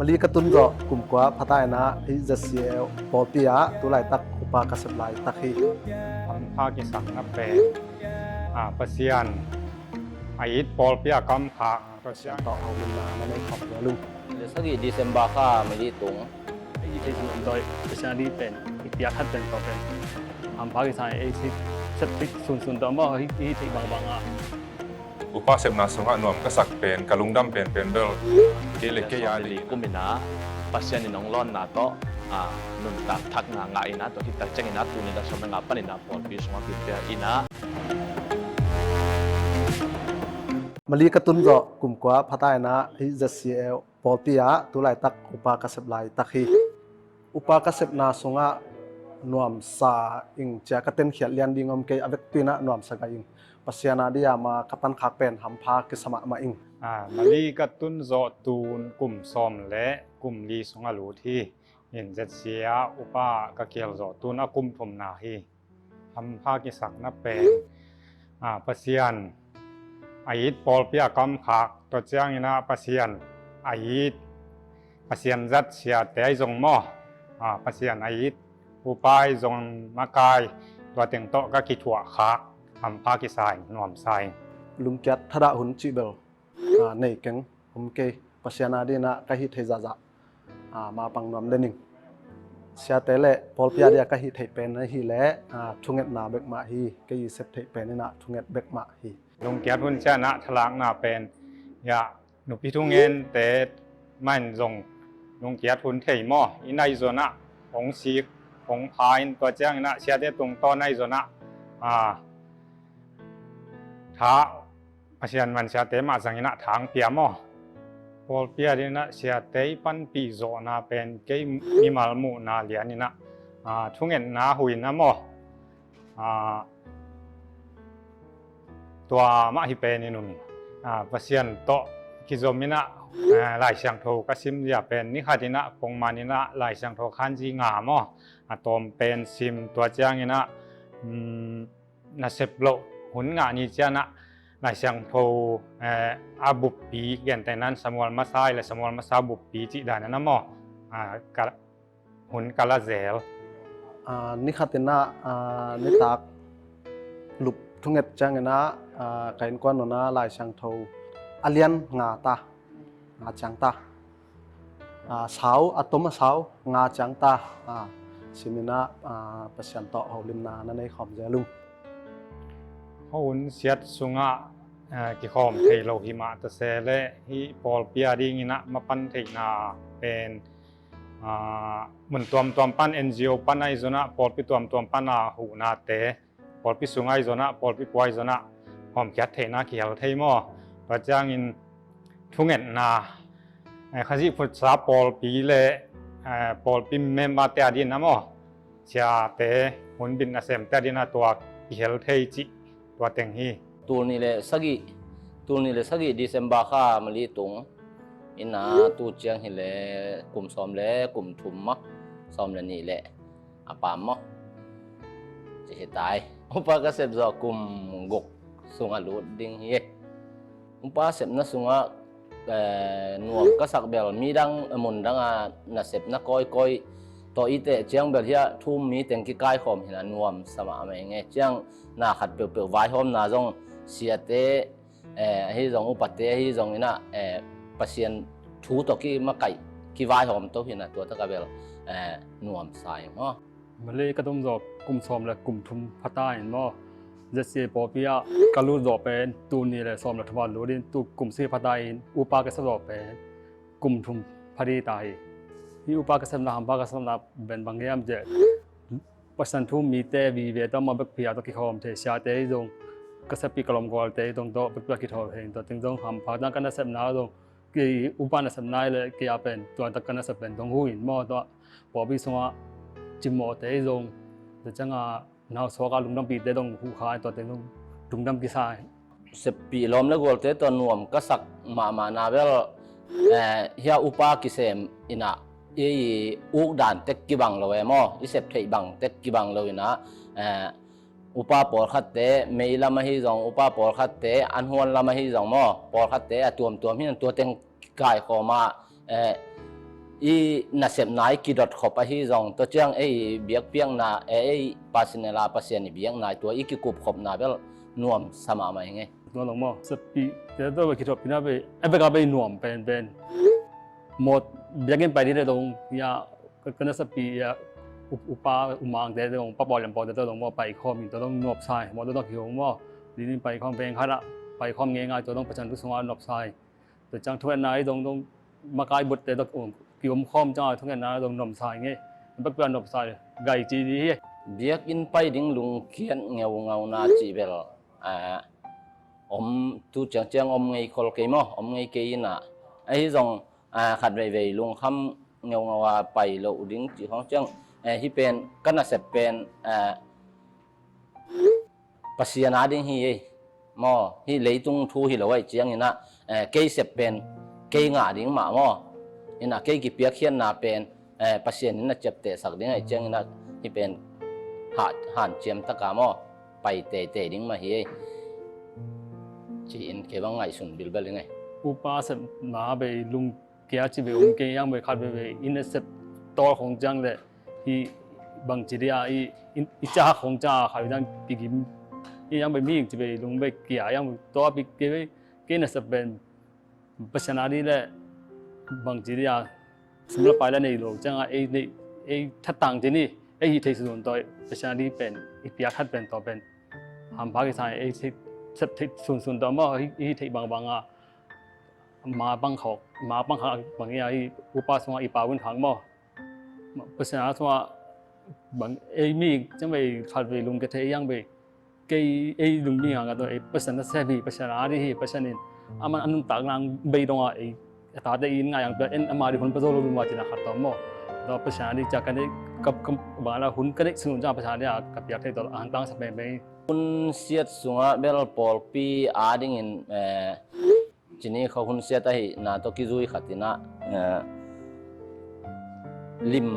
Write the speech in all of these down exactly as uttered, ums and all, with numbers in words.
Mali ka tun zawh kum kua pha ta in ah, hih Z C A pawlpi ah tu laitak upa ka sep laitak hi. Hampha kisakna pen, a, Pasian a it pawlpi a kamkhak Pasian tawh holimna na nei khawm zel ung. Sagih December kha Mali tung. Ei theih sun dawi Pasian a ding pen i piak khat pen tawh pen hampha kisa, ei sep theih sunsun tawh maw, hih theih bangbang ah. Upa sepna sungah nuam ka sak pen, ka lungdam penpen bel kei le kei a ding. Kum in ah Pasian in hong lawnna tawh, a, nuntak thakna ngah in ah, tua khit tak ciangin ah tuni dak sawm le nga panin ah pawlpi sungah kipia in ah. Mali ka tun zawh kum kua pha ta in ah, hih Z C A pawlpi ah tu laitak upa ka sep laitak hi. Upa ka sepna sungah nuamsa ing cia ka tenkhiat lian ding om kei, a vekpi in ah nuamsa gai ing. Pasian a ding a ma ka pankhak pen hampha kisa mahmah ing. A, Mali ka tun zawh tun kum sawm le kum li sungah lut hi. In Z C A upa ka kihel zawh tun a kum thumna hi. Hampha kisakna pen, a, Pasian a it pawlpi a kamkhak, tua ciangin ah Pasian a it, Pasian zat siate ahi zong maw, a, Pasian a it upa ahi zong makai, tua teng tawh ka kithuahkhak, hampha kisa ing, nuamsa ing. Lungkiat thadah hun cih bel, a, nei keng om kei. Pasian a ding in ah ka hih theih zahzah, a, ma pang nuam le ning. Siate le pawlpi a ding a ka hih theih pen ahih leh, a, thungetna bek mah hi. Kei i sep theih pen in ah thunget bek mah hi. Lungkiat hun ciang ah thalakna pen, ya, nupi thungente mah in zong lungkiat hun thei maw. Inn ahi zong ah hong sik hong pha in, tua ciangin ah siate tungtawn ahi zong ah, a, tha Pasian man siate mah zangin ah thang pia maw. Pawlpi a ding in ah siate i panpih zawhna pen kei mimal muhna lian in ah, a, thungetna huhna maw, a, tua mah hi pen in um in, a, Pasian tawh kizom in ah, a, Lai Siangtho ka sim zia pen ni khat in ah pongman in ah Lai Siangtho khanzi nga maw, a tawm pen sim, tua ciangin ah, um, nasep loh hun ngah ni ciang ah Lai Siangtho, eh, a buppi, gentehna in Samuel Masa le Samuel Masa buppi cih dan in ah maw, a, ka, hun ka la zel. A, ni khat in ah, a, nitak lup thunget ciangin ah, a, ka innkuan un ah Lai Siangtho a lian nga ta, nga ciang ta, a, sau, a tom a sau nga ciang ta, a, sim in ah, a, Pasian tawh holimna na nei khawm zel ung. Hun siat sungah, a, kikhawm thei lo hi mah ta se leh, hih pawlpi a ding in ah mapan theihna pen, a, mun tuamtuam pan, N G O pan ahi zong ah, pawlpi tuamtuam pan a huhnate, pawlpi sung ahi zong ah, pawlpi pua ahi zong ah hawmkhiat theihna kihel thei maw. Tua ciangin thungetna, eh, Khazih phutsa pawlpi le, eh, pawlpi memberte a ding in ah maw, siate, hunbit nasemte a ding in ah tua kihel thei cih tua teng hi. Tul nih le sagih, tul nih le sagih December kha Mali tung in ah, tu ciang hi leh kum sawm le kum thum maw, sawm le nih le a pam maw, ci hi tai. Upa ka sep zawh kum guk sung a lut ding hi. Upa sepna sungah, eh, nuam ka sak bel, midang, eh, mundang a nasepna kawikawi tawh i teh ciang bel hiah thu-um mi teng kikaikhawm hi in ah nuamsa mahmah ing e. Ciang na khat peuhpeuh vaihawmna zong siate, eh, ahi zong upate ahi zong in ah, eh, Pasian thu tawh kimakaih kivaihawm to hi in ah tua tak a bel, eh, nuamsa ing maw. Mali ka tun zawh kum sawm le kum thum pha ta in maw, Z C A pawlpi ah ka lut zawh pen tul nih le sawm le thum a lut in, tu kum sagih pha ta in upa ka sep zawh pen kum thum pha ding ta hi. Hih upa ka sepna, hampha ka sepna pen bang hiam cih leh, Pasian thu-um mite vive tawh maw, vekpi a tawh kikhawm thei, siate hi zong, ka seppih ka lawmgualte hi zong tawh vekpi a kithawl thei, tua teng zong hampha tang ka nasepna zong, kei upa nasepna hi leh kei a pen tua tak ka nasep pen dong hu in maw, tua pawlpi sungah cimawhte hi zong, tua ciangin nausuak a lungdampihte dong huhkha, tua teng dong lungdam kisa hi. Seppih lawm le gualte tawh nuam ka sak mahmahna bel, eh, hiah upa kisem in ah i uk dan tek kibang lo e maw, i sep theih bang tek kibang lo in ah, eh, upa pawlkhatte mei lam ahi zong, upa pawlkhatte an huan lam ahi zong maw, pawlkhatte a tuamtuam hi in ah tua teng kaikhawm ah, eh, i nasepna i kidot khop ahi zong, tua ciang ei biakpiakna, ei personal a Pasian i biakna, tua i kikup khopna bel nuam sa mahmah ing ei. Tua zong maw, seppihte tua bel kithuahpihna bel a bek a bel nuam penpen. Mawh biakinn pai ding te zong, ya, ka, ka naseppih, ya, u, upa, u Mangte zong, Pa Paul Lian Paul te tua zong maw, pai khawm in tua zong nuam sa hi. Mawh tua zong kihong maw, dinin pai khawm, veng khat ah pai khawm ngeingai, tua zong Pasian thu sungah nuam sa hi. Tua ciang thungetna i dong dong, makai butte tawh, um, ki-om khawm ciang a thungetna dong nuam sa ing ei. Bek pia nuam sa, gai ci di hi. Biakinn pai ding lungkiat ngeungauna cih bel, ah, om, tu ciangciang om ngei khol kei maw, om ngei kei ina. Ahi zong, ah, khat veivei lungkham ngeungau a pai loh ding cih khawng ciang, eh, hih pen ka nasep pen, ah, Pasian a ding hi ei. Maw, hih leitung thu hi lo ahih ciangin ah, eh, kei sep pen kei ngah ding mah maw. Ina kei kipiakkhiatna pen, eh, Pasian in a ciaptehsak ding ahih ciangin ah hih pen ha, hanciam taka maw, pai teitei ding mah hi ei. Ci-in kei bang ngaihsun bilbel ding ei. Upa sepna bei lung kia ci bei om kei, yang bei khat bei bei inn a sep tawl khong ciang le, hih bangci dia i, i, i cahak khong ciang a khat ciang kigim, i yang bei mi ci bei lung bei kia, yang bei taw pi kei bei, kei na sep ben Pasian a di le bangci dia sum le pai le nei lo ciang a ei nei, ei thatang ci ni, ei hih thei sunsun taw Pasian a di pen, i piak khat pen taw pen hampha kisa, ei sep thei sunsun taw maw, i, i hih thei bangbang a ma bang khawk, ma bang khak bang ia, i upa sungah i pa vun khak maw. Pasian a sungah bang ei mi ciang bei khat bei lungkia thei ei yang bei. Kei ei lung mi ngah ngah tawh ei Pasian a sep hi, Pasian a di hi, Pasian in a man a nuntak nang bei dong a ei a tate in ngai ang pia en ama di hun pa zo lo lungwa cina khat tawh maw. Tawh Pasian a di cia ka nei kap kam bang a la hun ka nei sunsun cia Pasian a di a ka piak thei tawh a hantang sa peng peng. Hun siat sungah bel pawlpi a dingin, eh, cini kha hun siat ahihna tawh kizui khatinah, eh, lim,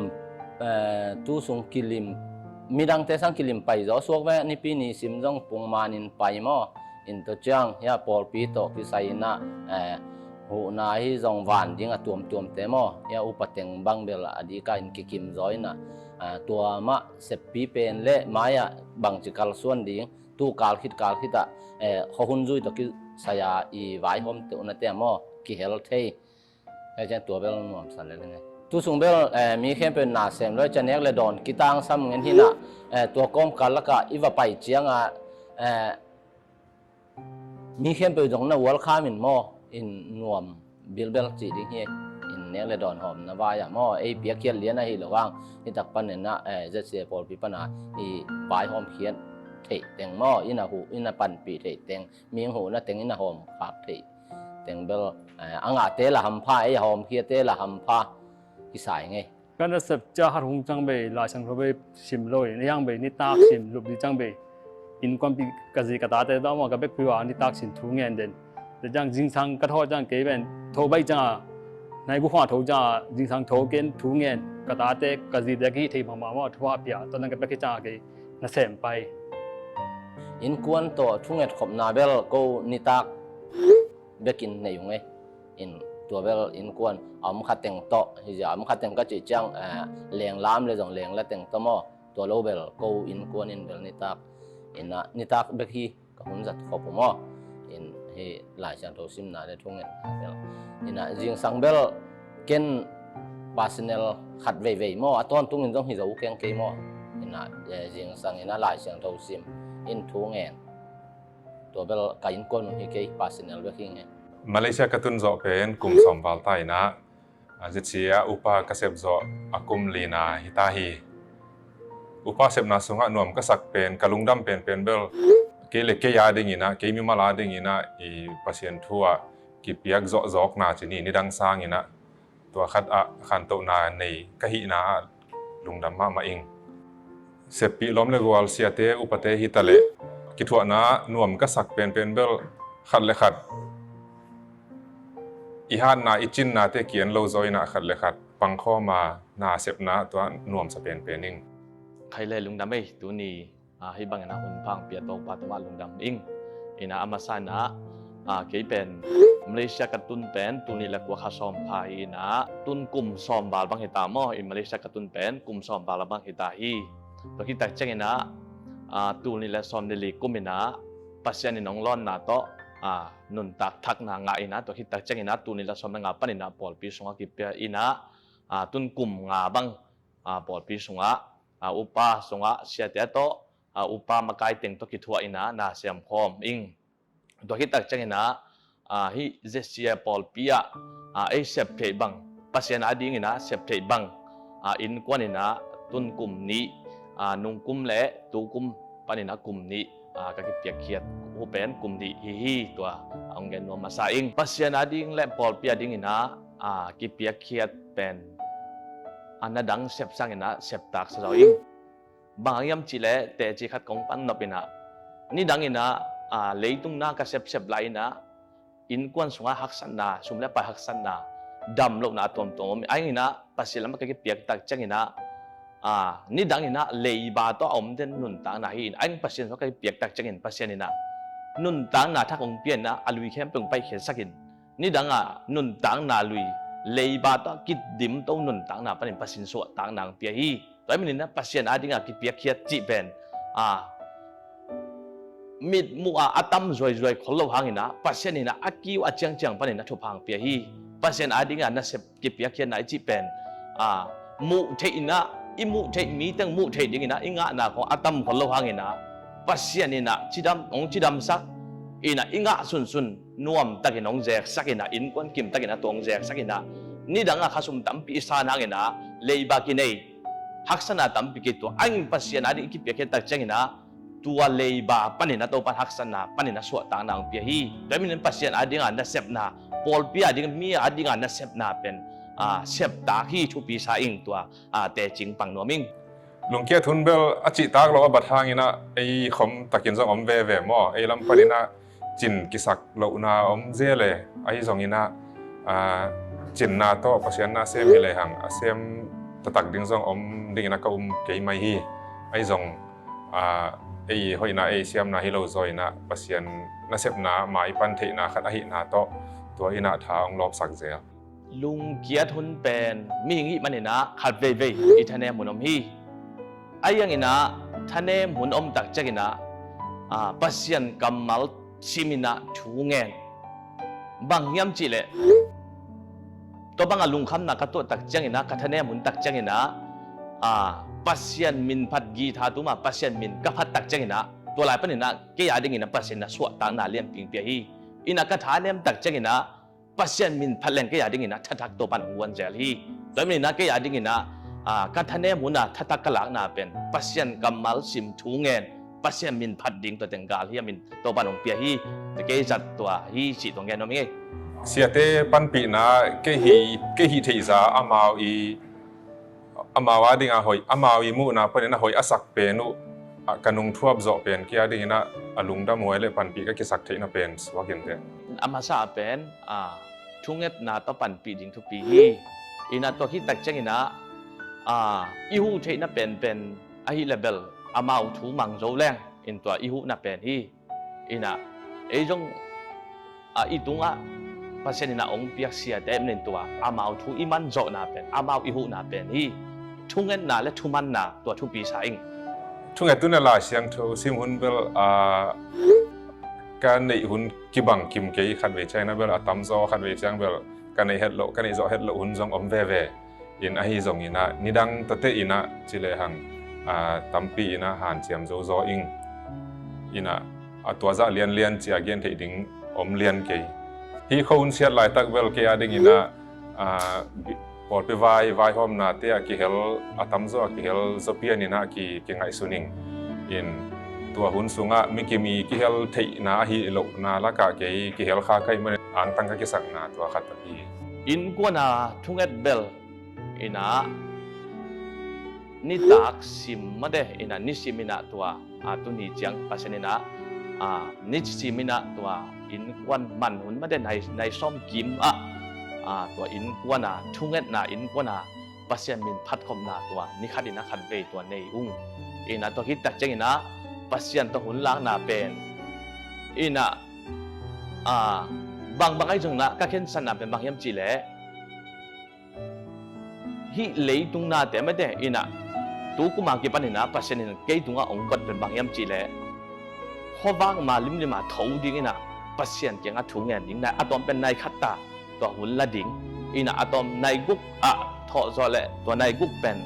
eh, tu sung kilim, midangte sang kilim pai zaw suak ve, nipi ni sim zong pungmanin pai maw. In tua ciang hia pawlpi tawh kisai inah, eh, huhna hi zong van ding a tuamtuamte maw, hia upa teng bang bel a dika in kikim zaw inah, eh, tua mah seppi pen le mai-ah bangci kalsuan ding, tu kal khit kal khitah, eh, khuahun zui tawh kisai-a i vaihawmte uh na te maw, kihel thei. Hei cian tua bel nuamsa le le ngai. Tu sung bel, eh, mi khempeuh na sem loi cian nek le dawn kitangsam ngen hinah, eh, tua kawmkal lakah i va pai cianga, eh, mi khempeuh zong na welcome in maw, in nuam bilbel cih ding hi. In nek le dawn hawmna vai-ah maw, ei piakkhiat lian ahi lo vang, hitak paninah, eh, Z C A pawlpi pana i vaihawm khiat theih teng maw, ina huh, ina panpih theih teng, mi huhna teng ina hawm khak theih teng bel, eh, a ngahte la hampha, ei a hawmkhiate la hampha kisai ngei. Ka nasep cia khat hung ciang bei Lai Siangtho bei sim lo in, hiang bei nitak sim lup di ciang bei innkuanpih ka zi ka tate tawh maw ka bekpi uh a nitak sim thu ngen den. Tua ciang zingsang ka tho ciang kei ben tho baih ciang a, nai bu khuang a tho ciang a, zingsang tho ken thu ngen, ka tate ka zite ka hih thei mahmah maw thu a pia, tua nang ka bek hi ciang a kei na sem pai. Innkuan tawh thunget khopna bel ko nitak bekin nei ung ei. In tua bel innkuan a om kha teng tawh, hizia a om kha teng ka cih ciang, eh, lenglam le zong lengla teng tawh maw, tua lo bel ko innkuan in bel nitak, ina nitak bek hi ka hun zat khop uh maw. In hi Lai Siangtho simna le thungen bel, ina zingsang bel ken personal khat veivei maw, a tawntungin zong hi zo keng kei maw. Ina, eh, zingsang ina Lai Siangtho sim in thungen. Tua bel ka innkuan uh hi kei personal bek hi nge. Malaysia ka tun zawh pen kum sawm val ta inah, a, Z C A upa ka sep zawh a kum lina hi ta hi. Upa sepna sungah nuam ka sak pen, ka lungdam penpen bel kei le kei a dinginah, kei mimal a dinginah i Pasian thu ah kipiak zawhzawkna cini nidang sanginah tua khat ah khantohna nei ka hihna ah lungdam mahmah ing. Seppih lawm le gual siate upate hi taleh kithuahna nuam ka sak penpen bel khat le khat i hatna i cinnate ki-en lo zaw inah khat le khat pangkhawma na sepna tua nuamsa penpen ing. Khai le lungdam ei, tuni a, hih bangin a hun phang pia tawk pa tungah lungdam ing. Ina a masa inah, a, kei pen Malaysia ka tun pen tul nih le kua kha sawm pha hi inah, tun kum sawm val bang hi ta maw? In Malaysia ka tun pen kum sawm val bang hi ta hi. Tua khit tak cianginah, aa, tul nih le sawm le li kum inah Pasian in hong lawnna tawh, aa, nuntak thakna ngah inah, tua khit tak cianginah tul nih le sawm le nga paninah pawlpi sungah kipia inah, aa, tun kum nga bang, aa, pawlpi sungah, aa, upa sungah siate tawh, aa, upa makai teng tawh kithuah inah na siam khawm ing. Tua khit tak cianginah, aa, hih Z C A pawlpi ah, aa, ei sep theih bang, Pasian adinginah sep theih bang, aa, innkuan inah tun kum nih, aa, nung kum le tu kum paninah kum nih, aa, ka kipiakkhiat uh pen kum nih hi hi. Tua a hong gen nuam masa ing. Pasian ading le pawlpi adinginah, aa, kipiakkhiat pen a na dang sep sanginah septak sa zaw ing. Bang hang hiam cihleh teci khat kong pan nop inah, nidang inah, aa, leitung na ka sepsep lai inah, innkuan sungah haksatna, sum le pai haksatna, dam lohna a tuamtuam om. Ahi inah Pasian lamah ka kipiak tak cianginah, aa, nidang inah leiba tawh a om den nuntakna hi inah, ahi Pasian sungah ka kipiak tak ciangin Pasian inah nuntakna thak hong pia inah a lui khempeuh hong paikhiatsakin, nidangah nuntakna lui, leiba tawh kidimto nuntakna panin Pasian suahtakna hong pia hi. Tua hi maninah Pasian adingah kipiakkhiat cih pen, aa, mitmuh ah a tam zuaizuai khol lo hanginah Pasian inah a kiu a ciangciang panin a thupha hong pia hi. Pasian adingah nasep kipiakkhiatna i cih pen, aa, muh theih inah, i muh theih miteng muh theih dinginah i ngahna khawng a tam khol lo hanginah Pasian inah cidam, hong cidamsak inah i ngah sunsun nuamtakin hong zeksak inah, innkuan kimtakin a tua hong zeksak inah, nidangah khasum tampi i san hanginah leiba kinei, haksatna tampi kituah, ahi Pasian ading i kipiakkhiat tak cianginah tua leiba panin a Topan haksatna panin a suahtakna hong pia hi. Tua hi manin Pasian adingah nasepna, pawlpi ading, mi adingah nasepna pen, aa, septak hi. Thupi sa ing. Tua, aa, tecing pang nuam ing. Lungkiat hun bel a cihtak lo a bat hanginah ei khom takin zong om veve maw? Ei lam paninah cin kisak lohna om zel e. Ahi zonginah, aa, cinna tawh Pasian na sem hi lehang a sem taktak ding zong om dinginah ka um kei mai hi. Ahi zong, aa, ei hoihna ei siamna hi lo zaw inah Pasian nasepna maipan theihna khat ahihna tawh tua inah tha hong lawpsak zel. Lungkiat hun pen mihing hih maninah khat veivei i thanem hun om hi. Ahi hanginah thanem hun om tak cianginah, aa, Pasian kammal sim inah thu ngen. Bang hiam cihleh, tua bangah lungkhamna ka tuah tak cianginah, ka thanem hun tak cianginah, aa, Pasian min phat, guitar tumah Pasian min ka phat tak cianginah tua lai paninah kei adinginah Pasian na suahtakna lianpi hong pia hi. Inah ka thanem tak cianginah Pasian min phat leng kei adinginah thathak Topan hong guan zel hi. Tua hi maninah kei adinginah, aa, ka thanem hunah thathak ka lakna pen Pasian kammal sim thu ngen, Pasian min phat ding tua teng galhiamin Topan hong pia hi. Kei zat tua hi cih tua ngen nuam ing ei. Siate panpihna kei hi, kei hih theihza amau i amau adingah hoih, amau i muhna panin a hoih a sak pen uh, a ka nungthuap zawh pen kei adinginah a lungdam huai le panpih ka kisak theihna pen suak inteh. A masa pen, aa, thungetna tawh panpih ding thupi hi. Inah tua khit tak cianginah, aa, i huh theihna penpen ahih le bel amau thu mang zo leng in tua i huhna pen hi. Inah ei zong, a, i tungah Pasian inah hong piak siate manin tua amau thu i man zawhna pen, amau i huhna pen hi. Thungetna le thumanna tua thupi sa ing. Thunget tun a Lai Siangtho sim hun bel, a, ka neih hun kibang kim kei, khatvei ciangin bel a tamzaw, khatvei ciang bel ka neih het loh, ka neih zawh het loh hun zong om veve. In ahi zonginah nidang tawte inah ci lehang, aa, tampi inah hanciam zozaw ing. Inah a tuazah lianlian cia gen theih ding om lian kei. Hih khuahun siat laitak bel kei adinginah, aa, bi-, pawlpi vai, vaihawmnate a kihel, a tamzaw a kihel zaw pian inah ki, kingaihsun ing. In tua hun sungah mikim i kihel theihna ahi lohna lakah kei kihel kha ka hih manin angtang ka kisakna tua khat ahi hi. Innkuan a thunget bel inah nitak sim mate inah nisim inah tua, a, tuni ciang Pasian inah, a, nisim inah tua innkuan man hun mate nai, nai sawm kim ah, a, tua innkuan a thungetna, innkuan a Pasian min phatkhopna tua ni khat inah khatvei tua nei ung. Inah tua khit tak ciang inah Pasian tawh hun lakna pen inah, a, Bangbang ahi zongin ah ka khensatna pen bang hiam cih leh, hih leitung nate mate in ah, tu kum a kipan in ah Pasian in kei tungah hong guat pen bang hiam cih leh, khuavak ma limlim a tho ding in ah, Pasian kiangah thu ngen ding, nai a tawm pen nai khat ta tua hun la ding in ah, a tawm nai guk ah thawh zawh leh tua nai guk pen,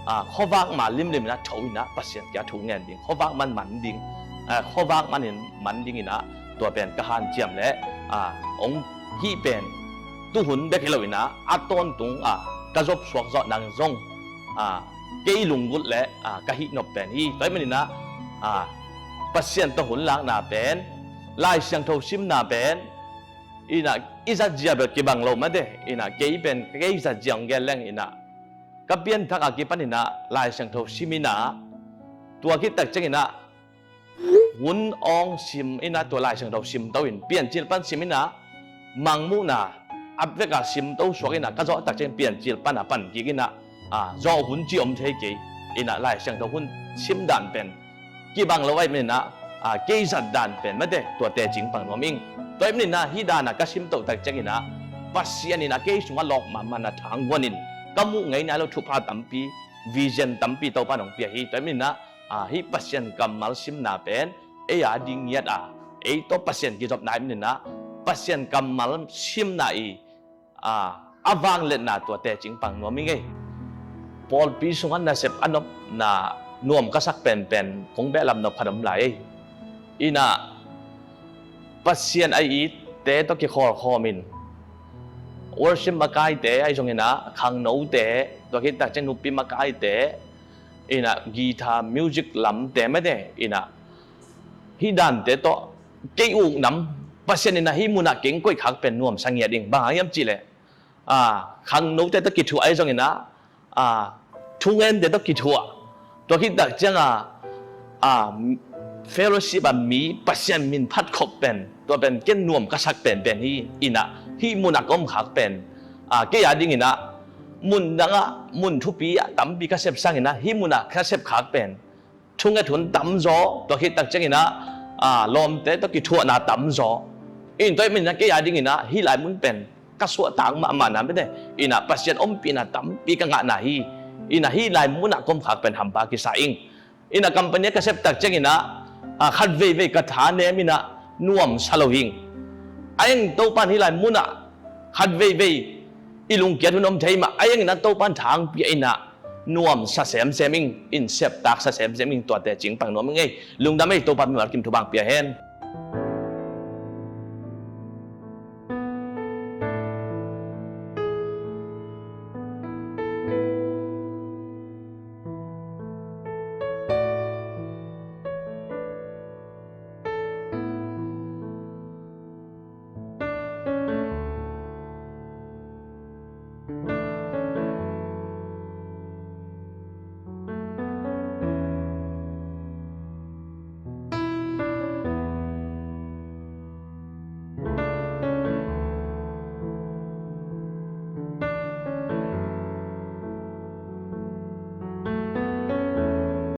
ah, khuavak ma limlim in ah tho in ah Pasian kiangah thu ngen ding, khuavak man man ding, ah, khuavak man in man ding in ah, tua pen ka hanciam leh, ah, hong hih pen tuhun bek hi lo in ah, a tawntung ah ka zop suak zawh nang zong, ah, kei lunggulh leh, ah, ka hih nop pen hi. Tua ahih manin ah, ah, Pasian tawh hun lakna pen, Lai Siangtho simna pen in ah i zat zia bel kibang lo mate in ah, kei pen kei zat zia hong gen leng in ah, ka pianthak a kipan in ah Lai Siangtho sim in ah, tua khit tak ciangin ah hun awng sim in ah, tua Lai Siangtho sim to in, Piancil pan sim in ah, Mangmuhna a vek a sim to suak in ah, ka zawh tak ciang Piancil pan a pan kik in ah, ah, zawh hun ci om thei kei in ah, Lai Siangtho hun sim dan pen kibang lo ahih manin ah, ah, kei zat dan pen mate, tua teci pang nuam ing. Tua ahih manin ah hih dan a ka sim toh tak ciangin ah, Pasian in ah kei sungah lawk mahmah na thang guan in, ka muh ngei nai lo thupha tampi, vision tampi Topa in hong pia hi. Tua ahih manin ah, ah, hih Pasian kammal simna pen ei a ding ngiat a, ei tawh Pasian kizopna ahih manin ah, Pasian kammal simna i, a, a vangliatna tua teci pang nuam ing ei. Pawlpi sungah nasep a nopna nuam ka sak penpen kong behlap nop khat om lai ei. In ah Pasian a itte tawh kikhawlkhawm in, worship makaite ahi zongin ah, khangnote, tua khit tak ciang nupi makaite, in ah guitar music lamte mate in ah, hih dante tawh kei uk nam, Pasian in ah hih munah kei hong koih khak pen nuamsa ngiat ing. Bang hang hiam cih leh, ah, khangnote tawh kithuah ahi zongin ah, ah, thungente tawh kithuah, tua khit tak ciang a, ah, fellowship a mi Pasian min phat khop pen, tua pen ken nuam ka sak penpen hi. In ah hih munah ka om khak pen, ah, kei a dingin ah mun dangah, mun thupi ah tampi ka sep sangin ah, hih munah ka sep khak pen thunget hun tamzaw, tua khit tak ciangin ah, ah, lawmte tawh kithuahna tamzaw. In tua ahih manin ah kei a dingin ah hih lai mun pen ka suahtak mahmah na mate in ah, Pasian ompihna tampi ka ngahna hi. In ah hih lai munah ka om khak pen hampa kisa ing. In ah company ka sep tak ciangin ah, ah, khat veivei ka tha nem in ah nuamsa lo hing. A eng Topa in hih lai munah khat veivei i lungkiat hun om thei mah, a eng in ah Topa in tha hong pia in ah nuamsa semsem ing, in septaksa semsem ing, tua teci pang nuam ing ei. Lungdam ei, Topa mimal kim thupha hong pia hen.